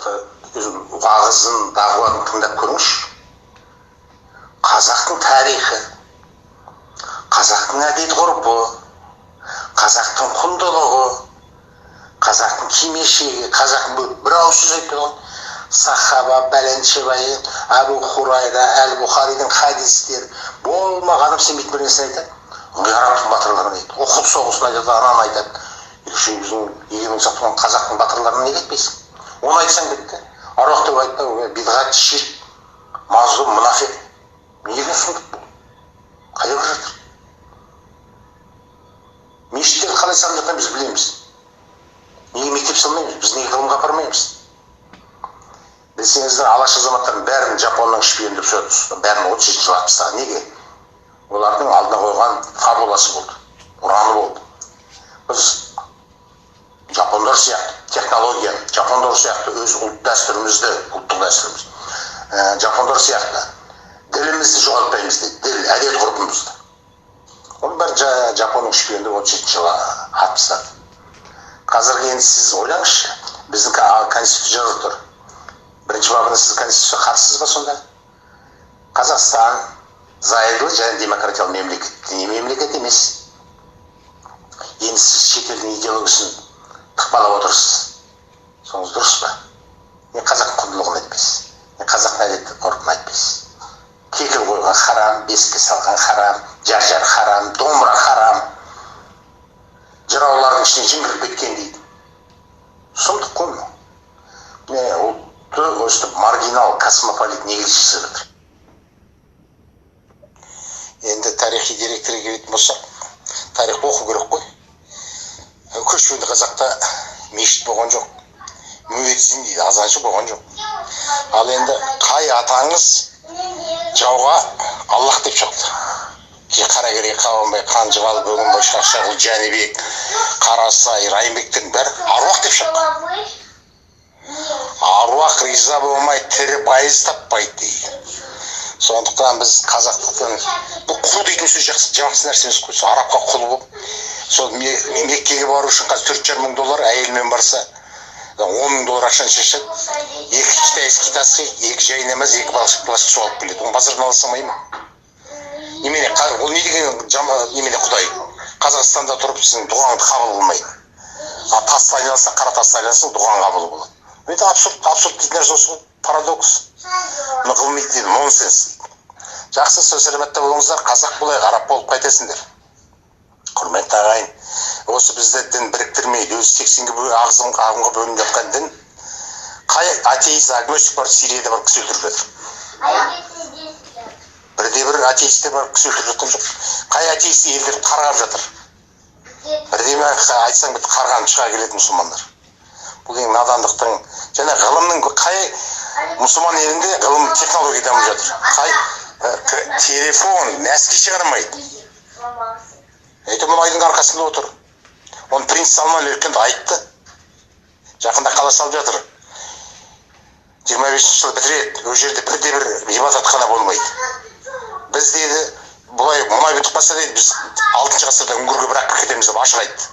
Өзінің уағызын, дағуатын тыңдап көріңізші. Қазақтың тарихы, қазақтың әдет ғұрпы, қазақтың құндылығы, қазақтың кимешегі, қазақтың бір ауыз сөз айтпай қойған. Сахаба, бәленшебай, Әбу Хурайра, Әл Бұхаридің хадистері болмағаным сенбейтін бір нәрсені айтады. Арабтың батырларын айтады, Ухуд соғысын айтады, ананы айтады. Ерекше біздің егемен сақтаған қазақтың батырларын неге айтпайсың? Оны айтсаң бітті. Аруақ деп айтпа, бидғат, ширк, мазлум, мұнафиқ. Не деген сұмдық бұл? Қайда бара жатыр? Мешіттер қалай салынып жатқанын біз білеміз. Неге мектеп салмаймыз? Біз неге ғылымға апармаймыз? Білсеңіздер, Алаш азаматтарының бәрін Жапонның шпионы деп сөйледі. Бәрін 37 жылы атып тастаған. Неге? Олардың алдына қойған фабуласы болды, ұраны болды. Біз жапондар сияқты технология, жапондар сияқты өз ұлт дәстүрімізді, ұлттық дәстүріміз, жапондар сияқты ділімізді жоғалтпаймыз дейді, діл, әдет ғұрпымызды. Оның бәрі Жапонның шпионы деп 37 жылы атып тастады. Қазіргі енді сіз ойлаңызшы, біздің конституция жазылып тұр. Бірінші бабында сіз конституция қарсысыз ба сонда? Қазақстан зайырлы және демократиялы мемлекет, діни мемлекет емес. Енді сіз шетелдің идеологиясын тықпалап отырсыз. Соныңыз дұрыс па? Не қазақтың құндылығын айтпайсыз, не қазақтың әдет ғұрпын айтпайсыз. Кекіл қойған харам, бесікке салған харам, жар-жар харам, домбыра харам. Жыраулардың ішіне жын кіріп кеткен дейді. Сұмдық қой мынау. Міне, ұлтты өстіп маргинал, космополит негізі жасап жатыр. Енді тарихи деректерге келетін болсақ, тарихты оқу керек қой. Көшпенді қазақта мешіт болған жоқ, муэдзин дейді, азаншы болған жоқ. Ал енді қай атаңыз жауға Аллах деп шықты? Қаракерей, Қабанбай, Қанжығалы, Бөгенбай, Шақшақұл, Жәнібек, Қарасай, Райымбектердің бәрі аруақ деп шыққан. Аруақ риза болмай тірі байыз таппайды дейді. Сондықтан біз қазақтықтан бұл құл дейтін сөз жақсы, жақсы нәрсе емес қой. Сол арабқа құл болып, сол Меккеге бару үшін қазір 4,5 мың доллар, әйелімен барса 10 мың доллар ақшаны шашады. Екі китайский таски, екі жай намаз, екі балшық пластик су алып келеді. Оны базардан ала салмай ма? Немене, ол не деген немене құдай? Қазақстанда тұрып сіздің дұғаңды қабыл қылмайды. А тасты айналсаң, қара тасты айналсаң, дұғаң қабыл болады. Это абсурд, абсурд дейтін нәрсе осы ғой, парадокс. Мұны ғылыми дейді, нонсенс дейді. Жақсы, сау саламатта болыңыздар, қазақ болайық, араб болып қайтесіңдер. Құрметті ағайын, осы бізді дін біріктірмейді. Өзі 80-ге ағымға бөлініп жатқан дін. Қай атеист, агностик бар Сирияда барып кісі өлтіріп жатыр? Бірде бір атеисттер барып кісі өлтіріп жатқан жоқ. Қай атеист елдер қарғап жатыр? Бірдеме айтсаң бітті, қарғанып шыға келеді мұсылмандар. Бұл ең надандықтың және ғылымның, қай мұсылман елінде ғылым, технология дамып жатыр? Қай телефон, нәски шығармайды? Әйтеуір мұнайдың арқасында отыр. Оны принц Салман өткенде айтты. Жақында қала салып жатыр. 25 жылы бітіреді. Ол жерде бірде бір ғибадатхана болмайды. Біз дейді, бұлай мұнай бітіп қалса дейді, біз 6 ғасырда үңгірге бір ақ кіріп кетеміз деп ашық айтты.